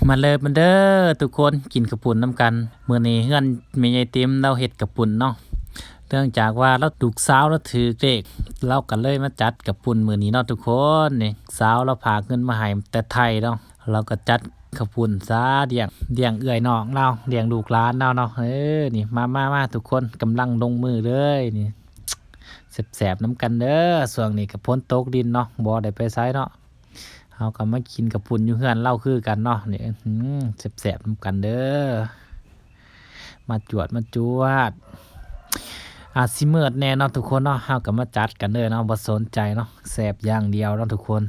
ມາເລີຍ ມາເດີທຸກຄົນ ກິນເຂົ້າປຸ້ນນຳກັນ. ມື້ນີ້ເຮືອນແມ່ໃຫຍ່ຕິມລາວເຮັດເຂົ້າປຸ້ນເນາະ ເນື່ອງຈາກວ່າລາວ ລູກສາວລາວຖືກເລກ ລາວກໍເລີຍມາຈັດເຂົ້າປຸ້ນມື້ນີ້ເນາະທຸກຄົນ. ນີ້ສາວລາວຝາກເງິນມາໃຫ້ແຕ່ໄທເນາະ ລາວກໍຈັດເຂົ້າປຸ້ນຊະ ລ້ຽງ ລ້ຽງເອື້ອຍນ້ອງລາວ ລ້ຽງລູກຫຼານລາວເນາະ. ເອີ ນີ້ ມາ ມາ ມາທຸກຄົນ ກຳລັງລົງມືເລີຍນີ້. ແຊບໆນຳກັນເດີ. ຊ່ວງນີ້ກໍຝົນຕົກລິນເນາະ ບໍ່ໄດ້ໄປໃສເນາະ. ເຮົາກໍມາກິນເຂົ້າປຸ້ນຢູ່ເຮືອນລາວຄືກັນເນາະ. ນີ້ ອືມ ແຊບໆນຳກັນເດີ. ມາຈວດ ມາຈວດ. ອາດຊິເມີດແດ່ເນາະທຸກຄົນເນາະ. ເຮົາກໍມາຈັດກັນເດີເນາະ ບໍ່ສົນໃຈເນາະ ແຊບຢ່າງດຽວເນາະທຸກຄົນ.